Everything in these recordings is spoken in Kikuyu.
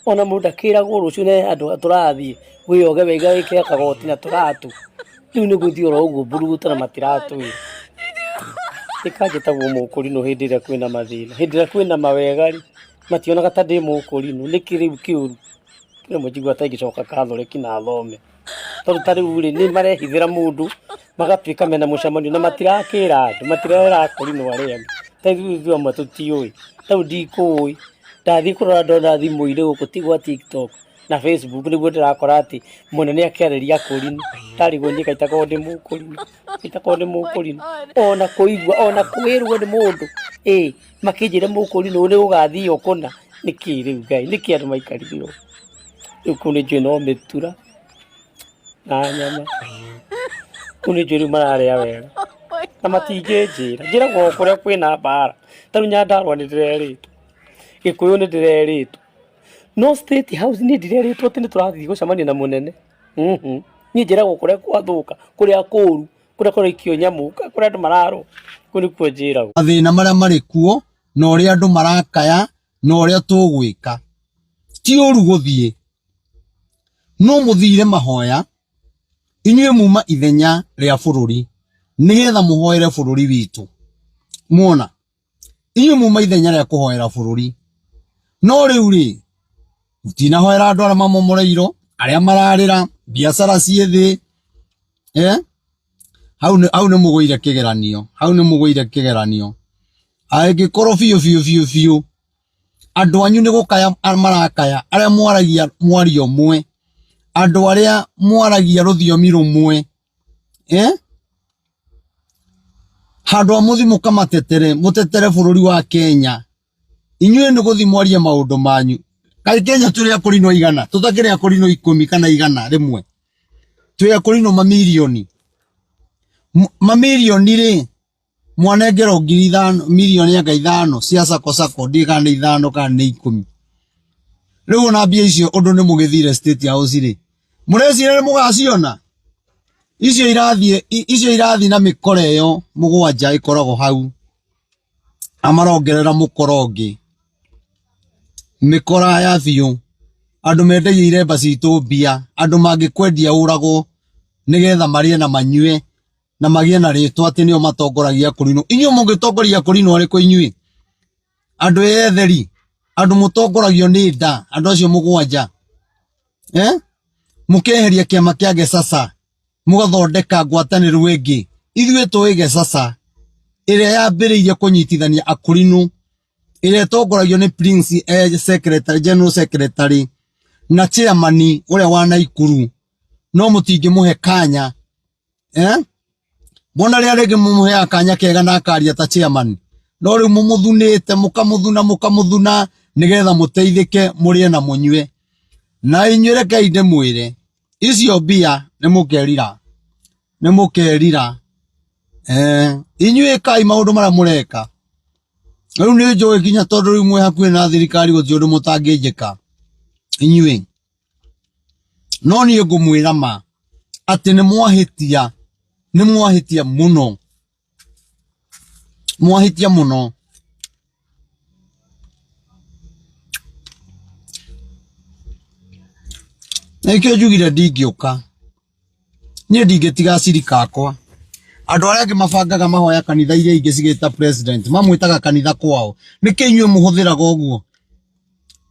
Ona mũndũ akĩragwo rũciũ nĩ andũ tũrathiĩ wĩyoge wega wĩkĩre kagoti na tũratũ. Rĩu nĩ gũthiĩ oro ũguo mburuguto na matiratwĩra. Ĩkanjĩtagwo mũkũrinũ hĩndĩ ĩrĩa kwĩna mathĩna. Hĩndĩ ĩrĩa kwĩna mawega rĩ, mationaga ta ndĩ mũkũrinũ. Nĩkĩ rĩu kĩũru? Rĩmwe njiguaga ta ingĩcoka Catholic na thome. Tondũ ta rĩu rĩ, nĩ marehithĩra mũndũ, magatuĩka mena mũcemanio na matirakĩra andũ, matirera akũrinũ arĩa angĩ. Ta ithuĩ ithuĩ amwe tũtiũĩ, ta rĩu ndikũĩ, ndathiĩ kũrora ndona thimũ-inĩ gũkũ ti gwa TikTok na Facebook nĩguo ndĩrakora atĩ mũnene akĩarĩria akũrinũ. Ndarigwo niĩ kaĩ itakoragwo ndĩ mũkũrinũ, itakoragwo ndĩ mũkũrinũ. Ona kũigua, ona kwĩrwo nĩ mũndũ, ĩ makĩnjĩra mũkũrinũ nĩ gũgathiĩ kũna, nĩkĩ rĩu Ngai, nĩkĩ andũ maikarire ũguo? Rĩu kũu nĩ njũĩ no mĩtura na nyama. Kũu nĩ njũĩ rĩu mararĩa wega na matingĩnjĩra. Njĩragwo o kũrĩa kwĩna mbara. Ta rĩu Nyandarũa nĩ ndĩrerĩtwo, Gĩkũyũ nĩ ndĩrerĩtwo, no State House niĩ ndirerĩtwo atĩ nĩ tũrathiĩ gũcemania na mũnene. Niĩ njĩragwo kũrĩa gwathũka, kũrĩa kũru, kũrĩa kũraikio nyamũ, kũrĩa andũ mararũa, kũu nĩkuo njĩragwo. Mathĩna marĩa marĩ kuo na ũrĩa andũ marakaya na ũrĩa tũgwĩka. Ti ũru gũthiĩ, no mũthire mahoya inyuĩ muma ithenya rĩa bũrũri nĩgetha mũhoere bũrũri witũ. Muona, inyuĩ muma ithenya rĩa kũhoera bũrũri, no rĩu rĩ, mũtinahoera andũ arĩa mamomoreirwo, arĩa mararĩra, biacara ciĩ thĩ, eh? Hau nĩ mũgũire kĩgeranio, hau nĩ mũgũire kĩgeranio. Angĩkorwo biũ biũ biũ biũ andũ anyu nĩ gũkaya marakaya, arĩa mwaragia mwario ũmwe, andũ arĩa mwaragia rũthiomi rũmwe, eh? Handũ ha mũthiĩ mũkamatetere, mũtetere bũrũri wa Kenya, inyuĩ nĩ gũthiĩ mwarie maũndũ manyu. Kaĩ Kenya tũrĩ akũrinũ aigana? Tũtakĩrĩ akũrinũ 10 kana 100? Twĩ akũrinũ mamirioni. Mamirioni rĩ, mwanengerwo 5,000, mirioni anga 5 cia sacco sacco, ndiũĩ kana nĩ 5 kana nĩ 10. Rĩu ona mbia icio ũndũ nĩ mũgĩthire State House rĩ, mũreciria nĩ mũgaciona? Icio irathiĩ, icio irathiĩ na mĩkora ĩyo 7 ĩkoragwo hau, amarongerera mũkora ũngĩ. Mĩkora ya biũ, andũ mendagia iremba citũ mbia, andũ mangĩkwendia ũragwo nĩgetha marĩe na manyue na magĩe na rĩtwa atĩ nĩo matongoragia akũrinũ. Inyuĩ mũngĩtongoria akũrinũ arĩkũ inyuĩ? Andũ etheri, andũ mũtongoragio nĩ nda, andũ acio 7. Eh? Mũkeheria kĩama kĩa Gesasa, mũgathondeka ngwatanĩro ĩngĩ. Ithuĩ tũĩ Gesasa ĩrĩa yambĩrĩirie kũnyitithania akũrinũ, ĩrĩa ĩtongoragio nĩ Prince, secretary, General Secretary na chairman ũrĩa wa Naikuru, no mũtingĩmũhe kanya, eh? Mbona rĩrĩa rĩngĩ mũmũheaga kanya kega na akaria ta chairman, no rĩu mũmũthunĩte, mũkamũthuna, mũkamũthuna nĩgetha mũteithĩke, mũrĩe na mũnyue. Na inyuĩ rekei ndĩmwĩre, icio mbia nĩ mũkerira, nĩ mũkerira. Eh, inyuĩ ĩkai maũndũ marĩa mũreka. Rĩu nĩ njũĩ nginya tondũ rĩu mwĩ hakuhĩ na thirikari gũtirĩ ũndũ mũtangĩnjĩka inyuĩ. No niĩ ngũmwĩra ma atĩ nĩ mwahĩtia, nĩ mwahĩtia mũno, mwahĩtia mũno. Nĩkĩo njugire ndingĩũka, niĩ ndingĩtiga acirika akwa. Andũ arĩa angĩ mabangaga mahoya kanitha iria ingĩ cigĩta president, mamwĩtaga kanitha kwao. Nĩkĩ inyuĩ mũhũthĩraga ũguo?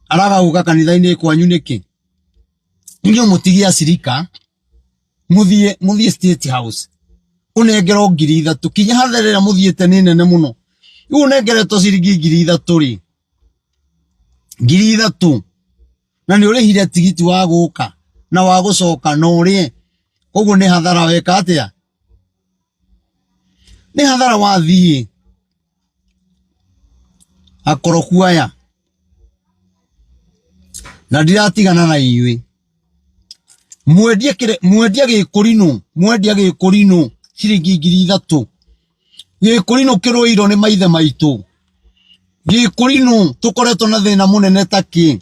Araga gũka kanitha-inĩ kwanyu nĩkĩ? Inyuĩ mũtigie acirika, mũthiĩ State House, ũnengerwo 3,000, kinya hathara ĩrĩa mũthiĩte nĩ nene mũno. Rĩu ũnengeretwo ciringi 3,000 rĩ, 3,000, na nĩ ũrĩhire tigiti wa gũka na wa gũcoka na ũrĩe, koguo nĩ hathara weka atĩa? Nĩ hathara wathiĩ. Akoroku aya, na ndiratigana na inyuĩ. Mwendie kĩrĩ, mwendie gĩkũrinũ, mwendie gĩkũrinũ ciringi 3,000. Gĩkũrinũ kĩrũirwo nĩ maithe maitũ. Gĩkũrinũ tũkoretwo na thĩna mũnene ta kĩ,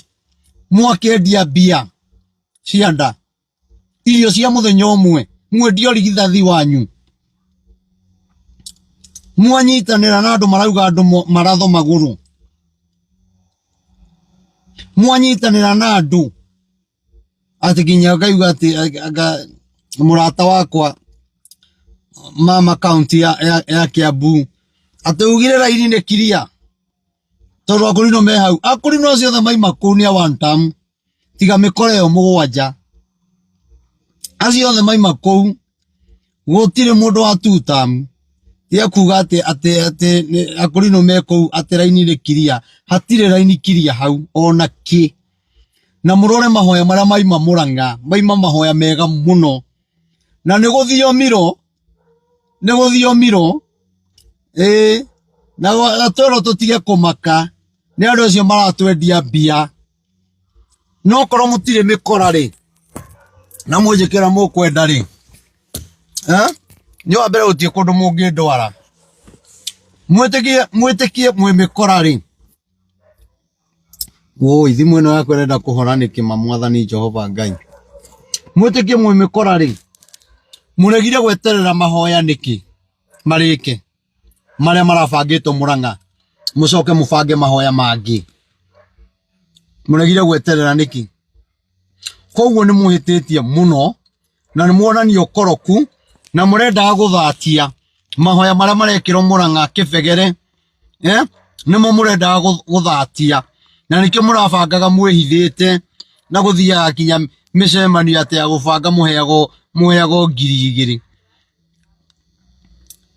mwakĩendia mbia cia nda, irio cia mũthenya ũmwe, mwendie ũrigithathi wanyu. Mwanyitanĩra na andũ marauga andũ maratho magũrũ. Mwanyitanĩra na andũ atĩ nginya ngaigua atĩ anga mũrata wakwa mama kaunti ya Kiambu atĩ ugire raini nĩ kiria tondũ akũrinũ me hau. Akũrinũ acio othe maima kũu nĩ a one term, tiga mĩkora ĩyo mũgwanja. Acio othe maima kũu gũtirĩ mũndũ wa two term. Tiga kuga atĩ atĩ atĩ akũrinũ me kũu atĩ raini nĩ kiria, hatirĩ raini kiria hau ona kĩ. Na mũrore mahoya marĩa maima Mũrang'a, maima mahoya mega mũno. Na nĩ gũthiomirwo, nĩ gũthiomirwo, ĩĩ na twerwo tũtige kũmaka nĩ andũ acio maratwendia mbia. No korwo mũtirĩ mĩkora rĩ, na mũnjĩke ũrĩa mũkwenda rĩ, nĩ wa mbere gũtirĩ kũndũ mũngĩndwara. Mwĩtĩkie mwĩtĩkie mwĩ mĩkora rĩ, woi thimũ ĩno yakwa ĩrenda kũhora nĩkĩ ma mwathani Jehova Ngai. Mwĩtĩkie mwĩ mĩkora rĩ, mũregire gweterera mahoya nĩkĩ marĩke marĩa marabangĩtwo Mũrang'a, mũcoke mũbange mahoya mangĩ. Mũregire gweterera nĩkĩ? Koguo nĩ mũhĩtĩtie mũno na nĩ muonania ũkoroku na mũrendaga gũthatia mahoya marĩa marekĩrwo Mũrang'a Kĩbegere, nĩmo mũrendaga gũthatia na nĩkĩo mũrabangaga mwĩhithĩte na gũthiaga nginya mĩcemanio atĩ ya gũbanga mũheagwo mũheagwo 2000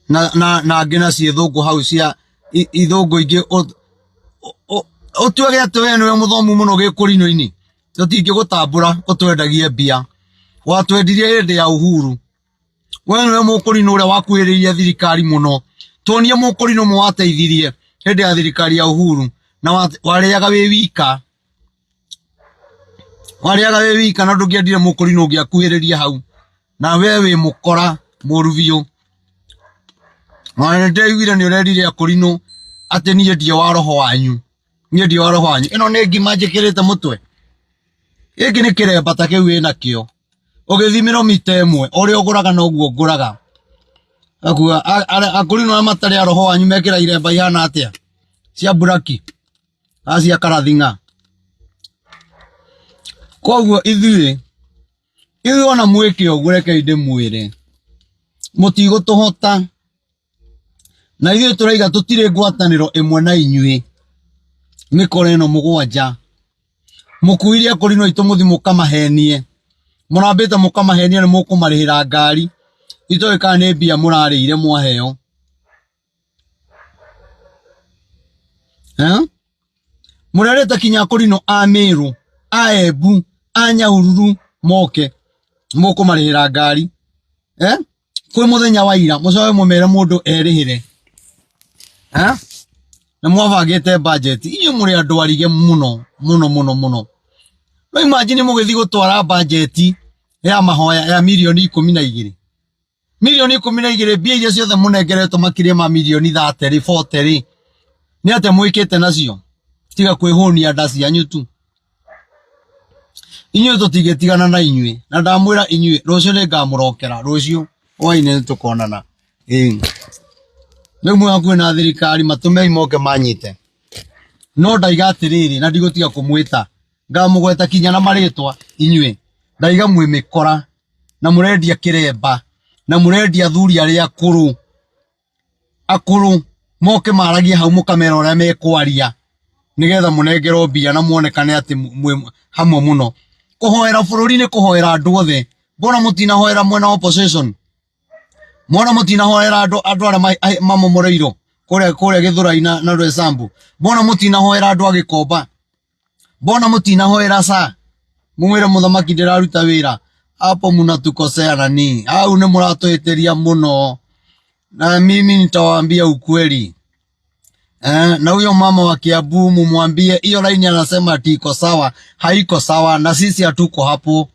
na angĩ nacio ithũngũ hau cia ithũngũ ingĩ ũtuage atĩ we nĩwe mũthomu mũno gĩkũrinũ-inĩ, tũtingĩgũtambũra ũtwendagie mbia. Watwendirie hĩndĩ ya Uhuru. We nĩwe mũkũrinũ ũrĩa wakuhĩrĩirie thirikari mũno. Tuonie mũkũrinũ ũmwe wateithirie hĩndĩ ya thirikari ya Uhuru na warĩaga wĩ wika. Warĩaga wĩ wika na ndũngĩendire mũkũrinũ ũngĩ akuhĩrĩrie hau. Na we wĩ mũkora mũru biũ. Ona nĩ ndĩraiguire nĩ ũrerire akũrinũ atĩ niĩ ndirĩ wa roho wanyu. Niĩ ndirĩ wa roho wanyu. Ĩno nĩ ngima njĩkĩrĩte mũtwe. Gĩkĩ nĩ kĩremba ta kĩu wĩnakĩo. Ũgĩthimĩrwo mita ĩmwe, ũrĩa ũgũraga noguo ngũraga. Akuga akũrinũ arĩa matarĩ a roho wanyu mekĩra iremba ihana atĩa? Cia mburaki kana cia karathing'a. Koguo ithuĩ, ithuĩ ona mwĩke ũguo rekei ndĩmwĩre, mũtigũtũhota. Na ithuĩ tũraiga tũtirĩ ngwatanĩro ĩmwe na inyuĩ, mĩkora ĩno mũgwanja. Mũkuire akũrinũ aitũ mũthiĩ mũkamahenie, mũrambĩte mũkamahenia nĩ mũkũmarĩhĩra ngari, itoĩ kana nĩ mbia mũrarĩire mwaheo. Mũrerĩte kinya akũrinũ a Mĩrũ, a Embu, a Nyahururu moke, mũkũmarĩhĩra ngari. Kwĩ mũthenya wa ira, mũcoke mũmere mũndũ erĩhĩre. Na mwabangĩte budget, inyuĩ mũrĩ andũ arige mũno mũno mũno mũno. No imagine mũgĩthiĩ gũtwara budget ya mahoya ya mirioni 12. Mirioni 12 mbia iria ciothe mũnengeretwo makĩria ma mirioni 30 rĩ, 40 rĩ, nĩ atĩa mwĩkĩte nacio? Tiga kwĩhũnia nda cianyu tu. Inyuĩ tũtingĩtigana na inyuĩ, na ndamwĩra inyuĩ rũciũ nĩ ngamũrokera, rũciũ hwainĩ nĩ tũkonana. Ĩĩ. Rĩu mwĩ hakuhĩ na thirikari matũmei moke manyite. No ndaiga atĩrĩrĩ, na ndigũtiga kũmwĩta, ngamũgweta kinya na marĩtwa inyuĩ. Ndaiga mwĩ mĩkora na mũrendia kĩremba na mũrendia athuri arĩa akũrũ. Akũrũ moke maragie hau mũkamera ũrĩa mekwaria nĩgetha mũnengerwo mbia na muonekane atĩ mwĩ hamwe mũno. Kũhoera bũrũri nĩ kũhoera andũ othe. Mbona mũtinahoera mwena wa opposition? Mbona mũtinahoera andũ andũ arĩa mamomoreirwo kũrĩa kũrĩa Gĩthũrai na Roysambu? Mbona mũtinahoera andũ a Gĩkomba? Mbona mũtinahoera ca? Mwĩre mũthamaki ndĩraruta wĩra. Hapo mnatukosea nani? Hau nĩ mũratũhĩtĩria mũno. Na mimi nitawaambia ukweli. Na huyo mama wa Kiambu mumwambie hiyo laini anasema ati iko sawa, haiko sawa na sisi hatuko hapo.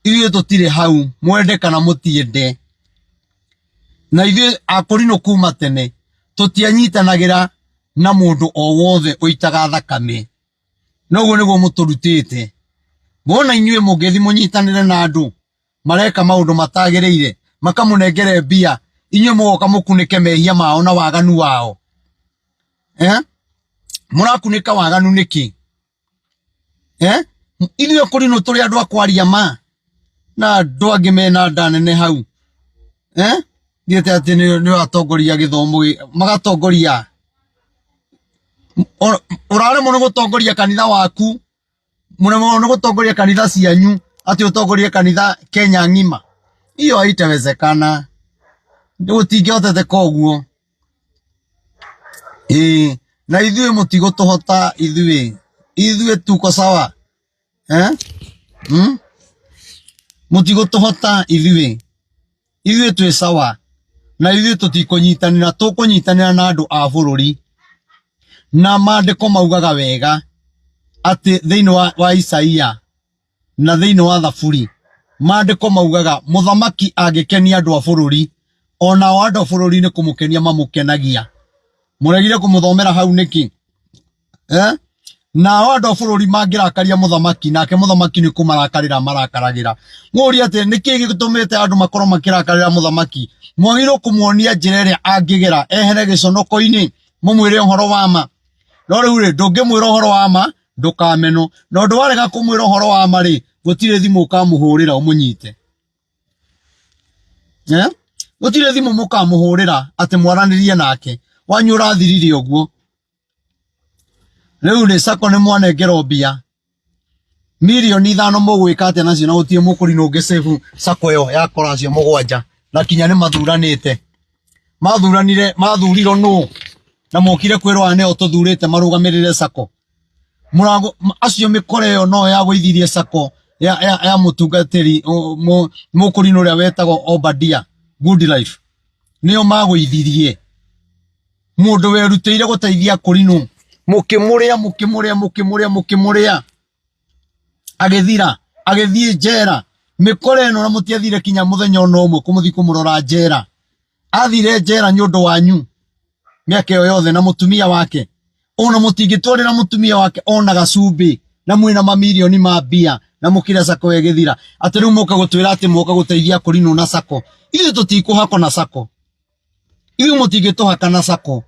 Ithuĩ tũtirĩ hau, mwende kana mũtiende. Na ithuĩ akũrinũ kuma tene tũtianyitanagĩra na mũndũ o wothe ũitaga thakame. Noguo nĩguo mũtũrutĩte. Mbona inyuĩ mũngĩthiĩ mũnyitanĩre na andũ mareka maũndũ matagĩrĩire, makamũnengere mbia, inyuĩ mũgoka mũkunĩke mehia mao na waganu wao. Mũrakunĩka waganu nĩkĩ? Eh, ithuĩ akũrinũ tũrĩ andũ a kwaria ma, na andũ angĩ mena nda nene hau. Eh, thiĩte atĩ nĩ atongoria gĩthomo magatongoria. Ũraremwo nĩ gũtongoria kanitha waku, mũremwo nĩ gũtongoria kanitha cianyu, atĩ ũtongorie kanitha Kenya ng'ima. Hiyo haitawezekana, gũtingĩhoteteka ũguo. Ĩĩ, na ithuĩ mũtigũtũhota ithuĩ, ithuĩ tuko sawa. Eh? Hmm? Mũtigũtũhota ithuĩ, ithuĩ twĩ sawa, na ithuĩ tũtikũnyitanĩra, tũkũnyitanĩra na andũ a bũrũri. Na maandĩko maugaga wega atĩ thĩinĩ wa Isaia na thĩinĩ wa Thaburi, maandĩko maugaga mũthamaki angĩkenia andũ a bũrũri, o nao andũ a bũrũri nĩ kũmũkenia mamũkenagia. Mũregire kũmũthomera hau nĩkĩ? Eh? Nao andũ a bũrũri mangĩrakaria mũthamaki, nake mũthamaki nĩ kũmarakarĩra marakaragĩra. Mũrie atĩ nĩkĩ gĩtũmĩte andũ makorwo makĩrakarĩra mũthamaki? Mwagĩrĩirwo kũmuonia njĩra ĩrĩa angĩgera ehere gĩconoko-inĩ, mũmwĩre ũhoro wa ma. No rĩu rĩ, ndũngĩmwĩra ũhoro wa ma, ndũkamenwo. Na ũndũ warega kũmwĩra ũhoro wa ma rĩ, gũtirĩ thimũ ũkamũhũrĩra ũmũnyite. Eh? Gũtirĩ thimũ mũkamũhũrĩra atĩ mwaranĩrie nake. Wanyu ũrathirire ũguo. Rĩu rĩ, Sacco nĩ mwanengerwo mbia mirioni 5 mũgwĩka atĩa nacio, na gũtirĩ mũkũrinũ ũngĩ save Sacco ĩyo ya kora acio 7, na kinya nĩ mathuranĩte. Mathuranire, mathurirwo nũ? Na mokire kwĩrwo aya nĩo tũthurĩte marũgamĩrĩre Sacco. Mũrago acio mĩkora ĩyo no yagũithirie Sacco ya mũtungatĩri mũkũrinũ ũrĩa wetagwo Obadia Good Life. Nĩo magũithirie. Mũndũ werutĩire gũteithia kũrinũ, mũkĩmũrĩa mũkĩmũrĩa mũkĩmũrĩa mũkĩmũrĩa, agĩthira, agĩthiĩ njera. Mĩkora ĩno na mũtiathire kinya mũthenya ona ũmwe kũmũthiĩ kũmũrora njera. Athire njera nĩ ũndũ wanyu mĩaka ĩyo yothe na mũtumia wake. Ona mũtingĩtwarĩra mũtumia wake ona gacumbĩ, na mwĩna mamirioni ma mbia, na mũkĩrĩa Sacco ĩgĩthira. Atĩ rĩu mũka gũtwĩra atĩ mũka gũteithia kũrinũ na Sacco. Ithuĩ tũtikũhakwo na Sacco. Ithuĩ mũtingĩtũhaka na Sacco.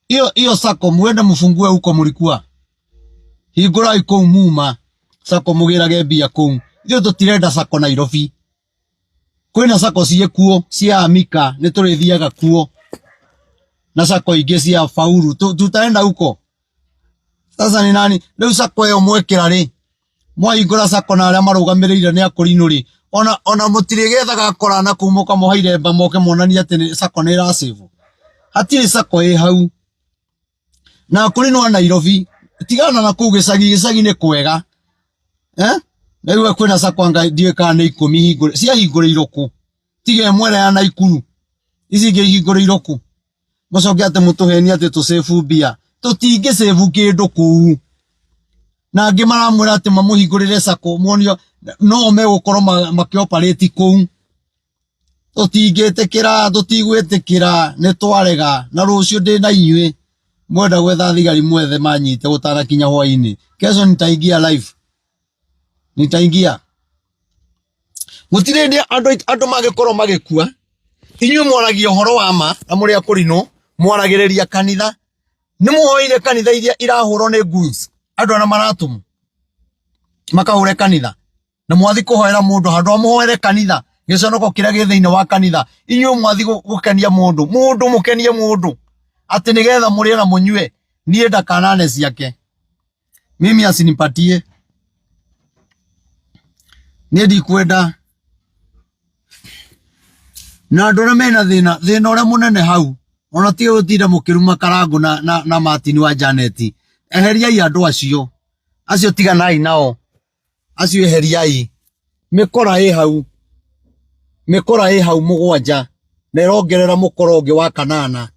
Iyo iyo Sacco muende mũfungue huko mũrikua. Hingũrai kũu muma Sacco mũgĩrage mbia kũu. Ithuĩ tũtirenda Sacco Nairobi. Kwĩna Sacco ciĩkuo cia Amika nĩ tũrĩthiaga kuo, na Sacco ingĩ cia Faulu tutaenda huko. Sasa ni nani rĩu Sacco ĩyo mwekĩra rĩ, mwahingũra Sacco na arĩa marũgamĩrĩire nĩ akũrinũ rĩ, ona mũtirĩgethaga akora na kũu mũkamũhe iremba moke monanie atĩ Sacco nĩ ĩracĩbwo. Hatirĩ Sacco ĩ hau. Na akũrinũ a Nairobi, tigana na kũu gĩcagi, gĩcagi nĩ kwega. Eh? Ndaigua kwĩna Sacco anga ndiũĩ kana nĩ 10 hingũre, ciahingũrĩirwo kũ? Tiga ĩmwe ĩrĩa ya Naikuru, ici ingĩ ihingũrĩirwo kũ? Mũcoke atĩ mũtũhenie atĩ tũcĩbu mbia. Tũtingĩcĩbu kĩndũ kũu. Na angĩ maramwĩra atĩ mamũhingũrĩre Sacco, muonio no megũkorwo makĩoparĩti kũu. Tũtingĩtĩkĩra, tũtigwĩtĩkĩra, nĩ twarega, na rũciũ ndĩ na inyuĩ. Mwenda gwetha thigari mwethe manyite gũtanakinya hwainĩ. Kesho nitaingia live. Nitaingia. Gũtirĩ hĩndĩ andũ mangĩkorwo magĩkua, inyuĩ mwaragia ũhoro wa ma na mũrĩ akũrinũ, mwaragĩrĩria kanitha. Nĩ muoire kanitha iria irahũrwo nĩ goons, andũ arĩa maratũmwo makahũre kanitha. Na mwathi kũhoera mũndũ handũ ha mũhoere kanitha, gĩconoko kĩrĩa gĩ thĩinĩ wa kanitha, inyuĩ mwathi gũkenia mũndũ, mũndũ mũkenie mũndũ atĩ nĩgetha mũrĩe na mũnyue. Niĩ ndakanane ciake, mimi asinipatie, niĩ ndikwenda. Na andũ arĩa mena thĩna, thĩna ũrĩa mũnene hau, ona tiga gũtinda mũkĩruma Karangũ na Martin wa Janet, eheriai andũ acio, acio tiganai nao. Acio eheriai. Mĩkora ĩ hau, mĩkora ĩ hau 7, na ĩrongerera mũkora ũngĩ wa kanana,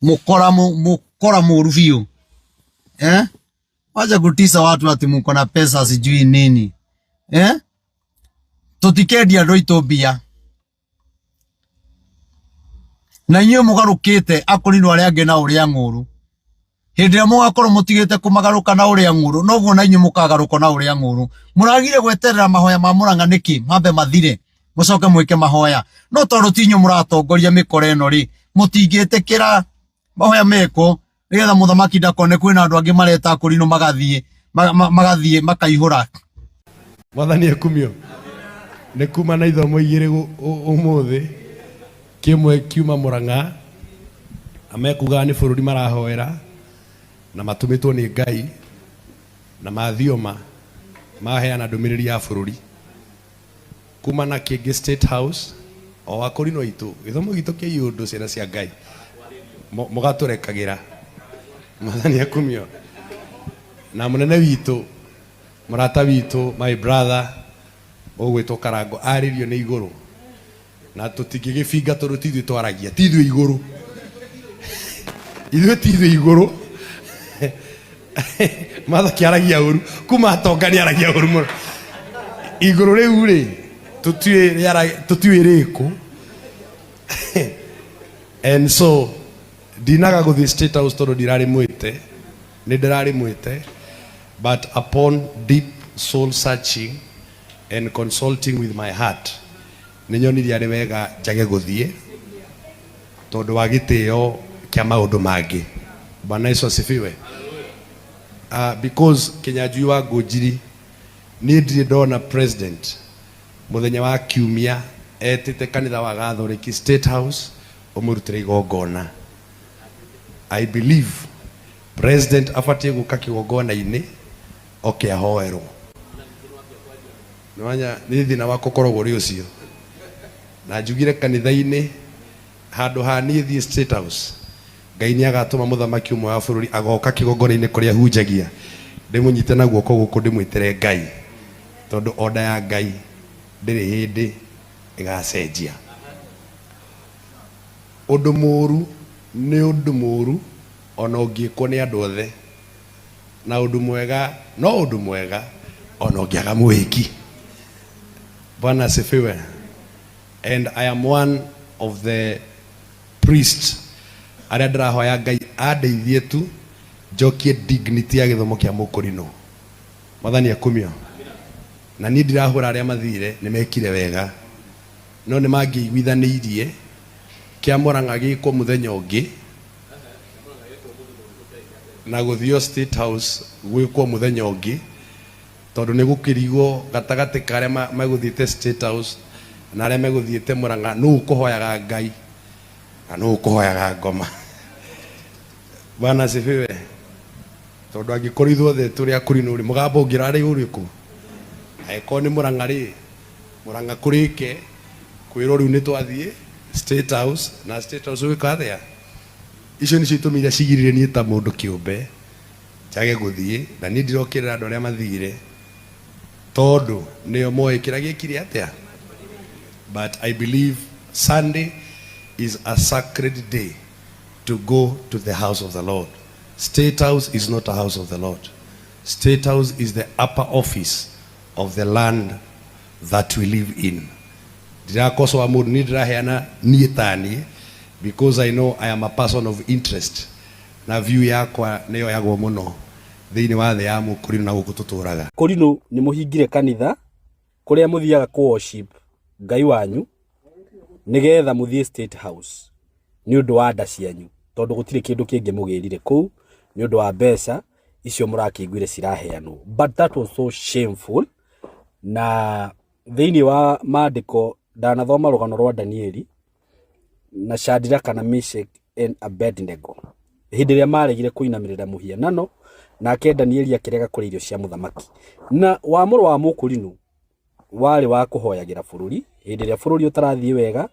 mũkora mũkora mũru biũ. Eh? Wacha kutisa watu ati muko na pesa sijui nini. Eh? Tũtikendia andũ aitũ mbia. Na inyuĩ mũgarũkĩte akũrinũ arĩa angĩ na ũrĩa ng'ũrũ. Hĩndĩ ĩrĩa mũgakorwo mũtigĩte kũmagarũka na ũrĩa ng'ũrũ, noguo na inyuĩ mũkagarũkwo na ũrĩa ng'ũrũ. Mũragire gweterera mahoya ma Mũrang'a nĩkĩ? Mambe mathire, mũcoke mwĩke mahoya. No tondũ ti inyuĩ mũratongoria mĩkora ĩno rĩ, mũtingĩtĩkĩra mahoya mekwo nĩgetha mũthamaki ndakone kwĩna andũ angĩ mareta akũrinũ magathiĩ. Magathiĩ makaihũra. Mwathani ekumio. Nĩ kuma na ithomo igĩrĩ ũmũthĩ, kĩmwe kiuma Mũrang'a, na mekugaga nĩ bũrũri marahoera na matũmĩtwo nĩ Ngai na mathioma maheana ndũmĩrĩri ya bũrũri. Kuma na kĩngĩ State House o akũrinũ aitũ gĩthomo gitũ kĩa iũndũ ciana cia Ngai mũgatũrekagĩra. Mwathani ekumio. Na mũnene witũ, mũrata witũ, my brother ũgwĩtwo Karango arĩrio nĩ igũrũ na tũtingĩgĩbinga tondũ ti ithuĩ twaragia, ti ithuĩ igũrũ, ithuĩ ti ithuĩ igũrũ. Mathaki aragia ũru kuma atonga nĩ aragia ũru mũno. Igũrũ rĩu rĩ tũtiũĩ rĩkũ. And so ndinaga gũthiĩ State House tondũ ndirarĩ mwĩte, nĩ ndĩrarĩ mwĩte, but upon deep soul searching and consulting with my heart, nĩ nyonire arĩ wega njage gũthiĩ tondũ wa gĩtĩo kĩa maũndũ mangĩ. Bwana Yesu asifiwe. Because Kinyanjui wa Ngũnjiri, niĩ ndirĩ ndona president mũthenya wa kiumia etĩte kanitha wa Gathoreki State House ũmũrutĩre igongona. I believe president abatiĩ gũka kĩgongona-inĩ oke ahoerwo. Nĩwanya nĩ thĩna wakwa ũkoragwo ũrĩ ũcio. Na njugire kanitha-inĩ handũ ha niĩ thiĩ State House, Ngai nĩ agatũma mũthamaki ũmwe wa bũrũri agoka kĩgongona-inĩ kũrĩa hunjagia, ndĩmũnyite na guoko gũkũ ndĩmwĩtĩre Ngai, tondũ order ya Ngai ndĩrĩ hĩndĩ ĩgacenjia. Ũndũ mũũru nĩ ũndũ mũũru ona ũngĩkwo nĩ andũ othe, na ũndũ mwega no ũndũ mwega ona ũngĩaga mwĩki. Bwana asifiwe. And I am one of the priests arĩa ndĩrahoya Ngai andeithie tu njokie dignity ya gĩthomo kĩa mũkũrinũ. Mwathani akumio. Na niĩ ndirahũra arĩa mathire, nĩ mekire wega, no nĩ mangĩiguithanĩirie kĩa Mũrang'a gĩkwo mũthenya ũngĩ na gũthio State House gwĩkwo mũthenya ũngĩ, tondũ nĩ gũkĩrigwo gatagatĩ ka arĩa megũthiĩte State House na arĩa megũthiĩte Mũrang'a nũ ũkũhoyaga Ngai na nũ ũkũhoyaga ngoma. Bwana asifiwe. Tondũ angĩkorwo ithuothe tũrĩ akũrinũ rĩ, mũgambo ũngĩrarĩ ũrĩkũ? Angĩkorwo nĩ Mũrang'a rĩ, Mũrang'a kũrĩke kwĩrwo rĩu nĩ twathiĩ State House, na State House gwĩka atĩa? Icio nĩcio itũmi iria cigiririe niĩ ta mũndũ kĩũmbe njage gũthiĩ, na niĩ ndirokĩrĩra andũ arĩa mathire tondũ nĩo moĩ kĩrĩa gĩkire atĩa. But I believe Sunday is a sacred day to go to the house of the Lord. State House is not a house of the Lord. State House is the upper office of the land that we live in. Ndirakosoa mũndũ, niĩ ndĩraheana niĩ ta niĩ, because I know I am a person of interest na view yakwa nĩyoyagwo mũno thĩinĩ wa thĩ ya mũkũrinũ na gũkũ tũtũraga. Kũrinũ nĩ mũhingire kanitha kũrĩa mũthiaga kũ worship Ngai wanyu nĩgetha mũthiĩ State House nĩ ũndũ wa nda cianyu, tondũ gũtirĩ kĩndũ kĩngĩ mũgĩrire kũu nĩ ũndũ wa mbeca icio mũrakĩiguire ciraheanwo. But that was so shameful. Na thĩinĩ wa maandĩko ndanathoma rũgano rwa Danieli na Shadraka na Meshach and Abednego hĩndĩ ĩrĩa maregire kũinamĩrĩra mũhianano, nake Danieli akĩrega kũrĩa irio cia mũthamaki. Na wamũro wa mũkũrinũ warĩ wa kũhoyagĩra bũrũri hĩndĩ ĩrĩa bũrũri ũtarathiĩ wega,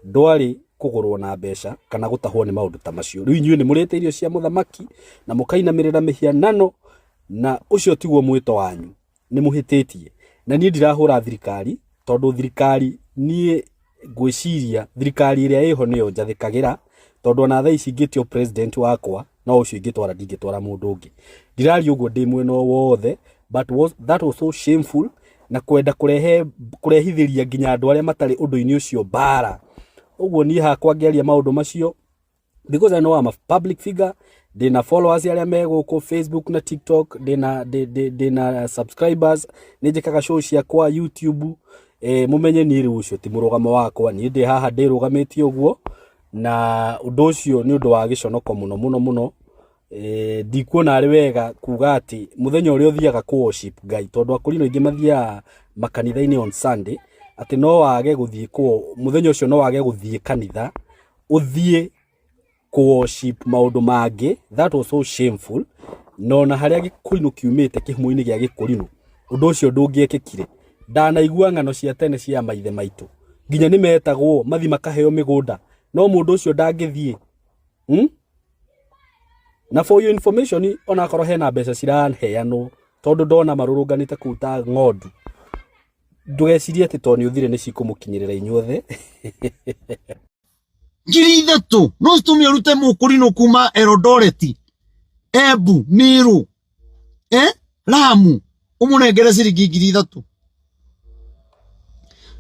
ndwarĩ kũgũrwo na mbeca kana gũtahwo nĩ maũndũ ta macio. Rĩu inyuĩ nĩ mũrĩte irio cia mũthamaki na mũkainamĩrĩra mĩhianano, na ũcio tiguo mwĩto wanyu, nĩ mũhĩtĩtie. Na niĩ ndirahũra thirikari, tondũ thirikari niĩ ngwĩciria thirikari ĩrĩa ĩho nĩyo njathĩkagĩra, tondũ ona thaa ici ingĩtio president wakwa no ũcio ingĩtwara, ndingĩtwara mũndũ ũngĩ. Ndiraria ũguo ndĩ mwena o wothe, but that was so shameful, na kwenda kũrehe kũrehithĩria nginya andũ arĩa matarĩ ũndũ-inĩ ũcio mbara. Ũguo niĩ hakwa ngĩaria maũndũ macio, because I know I'm a public figure, ndĩna followers arĩa me gũkũ Facebook na TikTok, ndĩna subscribers, nĩ njĩkaga show ciakwa YouTube. Mũmenye niĩ rĩu ũcio ti mũrũgamo wakwa, niĩ ndĩ haha ndĩrũgamĩtie ũguo, na ũndũ ũcio nĩ ũndũ wa gĩconoko mũno mũno mũno. Ndikuona arĩ wega kuga atĩ mũthenya ũrĩa ũthiaga kũ worship Ngai, tondũ akũrinũ aingĩ mathiaga makanitha-inĩ on Sunday, atĩ no wage gũthiĩ kũ mũthenya ũcio, no wage gũthiĩ kanitha, ũthiĩ kũ worship maũndũ mangĩ. That was so shameful. Na ona harĩa gĩkũrinũ kiumĩte, kĩhumo-inĩ gĩa gĩkũrinũ, ũndũ ũcio ndũngĩekĩkire. Ndanaigua ng'ano cia tene cia maithe maitũ, nginya nĩ metagwo mathi makaheo mĩgũnda, no mũndũ ũcio ndangĩthiĩ, Na for your information, onakorwo hena mbeca ciraheanwo, tondũ ndona marũrũnganĩte kũu ta ng'ondu, ndũgecirie atĩ tondũ nĩ ũthire nĩ cikũmũkinyĩrĩra inyuothe. 3,000 no citũme ũrute mũkũrinũ kuma Eldoret, Embu, Meru, Lamu, ũmũnengere ciringi 3,000.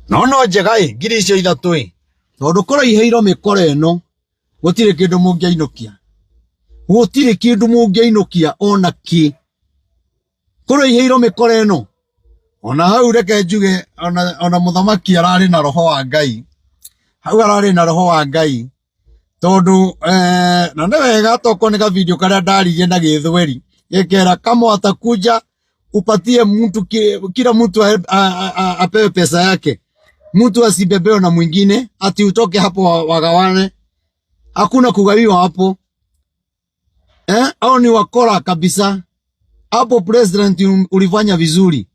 No no njega ĩ 3,000 ĩ, tondũ korwo iheirwo mĩkora ĩno, gũtirĩ kĩndũ mũngĩainũkia, gũtirĩ kĩndũ mũngĩainũkia ona kĩ, korwo iheirwo mĩkora ĩno. Ona hau reke njuge, ona mũthamaki ararĩ na roho wa Ngai hau, ararĩ na roho wa Ngai, tondũ na nĩ wega tokorwo nĩ gavideo karĩa ndaririe na gĩthweri gĩkera kama watakuja upatie mtu kila mtu apewe pesa yake, mtu asibebewe na mwingine, ati utoke hapo wagawane. Hakuna kugawiwa hapo, eh? Au ni wakora kabisa hapo. President, ulifanya vizuri.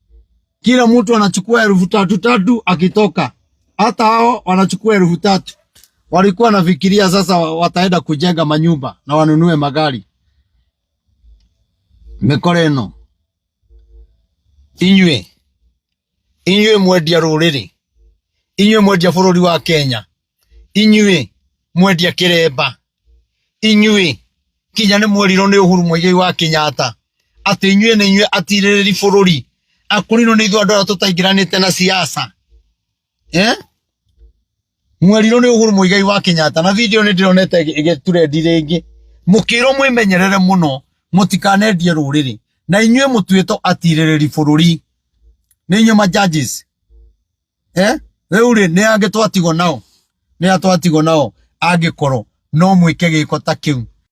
Kila mtu anachukua 3,000 3,000 akitoka, hata hao wanachukua 3,000. Walikuwa nafikiria sasa wataenda kujenga manyumba na wanunue magari. Mĩkora ĩno, inyuĩ, inyuĩ mwendia rũrĩrĩ, inyuĩ mwendia bũrũri wa Kenya, inyuĩ mwendia kĩremba, inyuĩ kinya nĩ mwerirwo nĩ Uhuru Muigai wa Kenyatta atĩ inyuĩ nĩ inyuĩ atirĩrĩri bũrũri. Akũrinũ nĩ ithuĩ andũ arĩa tũtaingĩranĩte na siasa, eh? Mwerirwo nĩ Uhuru Muigai wa Kenyatta, na video nĩ ndĩronete ĩgĩturendi rĩngĩ, mũkĩrwo mwĩmenyerere mũno mũtikanendie rũrĩrĩ, na inyuĩ mũtuĩtwo atirĩrĩri bũrũri nĩ inyuĩ ma judges, eh? Rĩu rĩ, nĩ angĩ twatigwo nao, nĩ a twatigwo nao angĩkorwo no mwĩke gĩko ta kĩu?